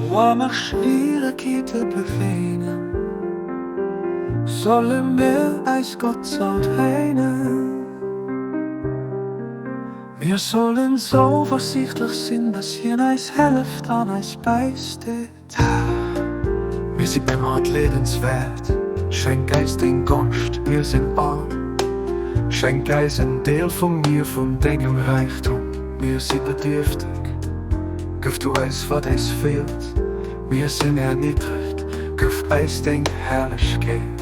Wa mer Schwieregkeete begéinen, solle mir eis Gott zoudréinen. Mir sollen zouversiichtlech sinn, dass hien eis hëlleft an eis bäisteet. Mir si bematleedenswäert, schenk eis deng Gonscht, mir sinn arm. Schenk eis en Deel vum Mier vun dengem Räichtum, mir si bedierfteg. Gëff du eis, wat eis feelt, mir sinn erniddregt, gëff eis deng Herrlechkeet.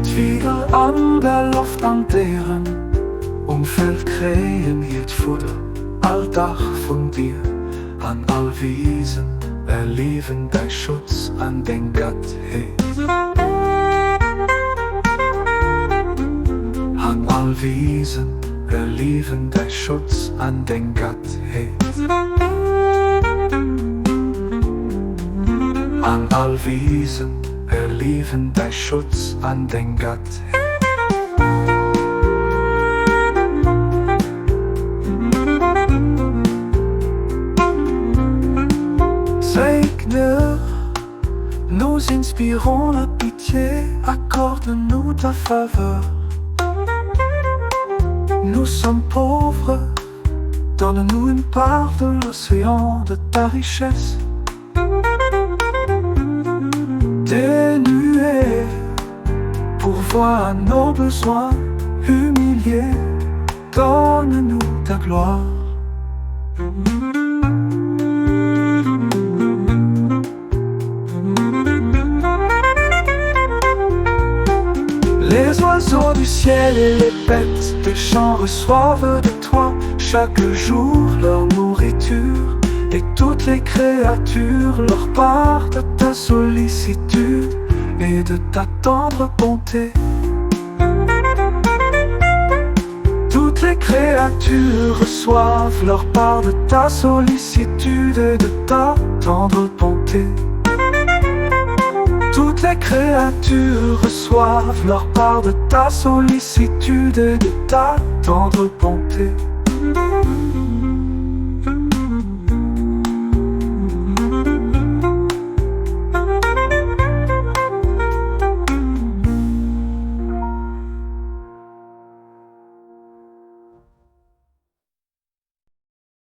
D'Vigel an der Loft an d'Déieren um Feld kréien hiert Fudder all Dag vun dir, an all Wisen erliewen däi Schutz an deng Gattheet. An all Wisen erliewen däi Schutz an deng Gattheet. An all Wisen erliewen däi Schutz an deng Gattheet. Seigneur, nous inspirons la pitié, accorde-nous ta faveur. Nous sommes pauvres, donne-nous une part de l'océan de ta richesse. Dénué, pourvois à nos besoins, humiliés, donne-nous ta gloire. Les oiseaux du ciel et les bêtes des champs reçoivent de toi chaque jour leur nourriture et toutes les créatures leur part de ta sollicitude et de ta tendre bonté. Toutes les créatures reçoivent leur part de ta sollicitude et de ta tendre bonté. Toutes les créatures reçoivent leur part de ta sollicitude et de ta tendre bonté.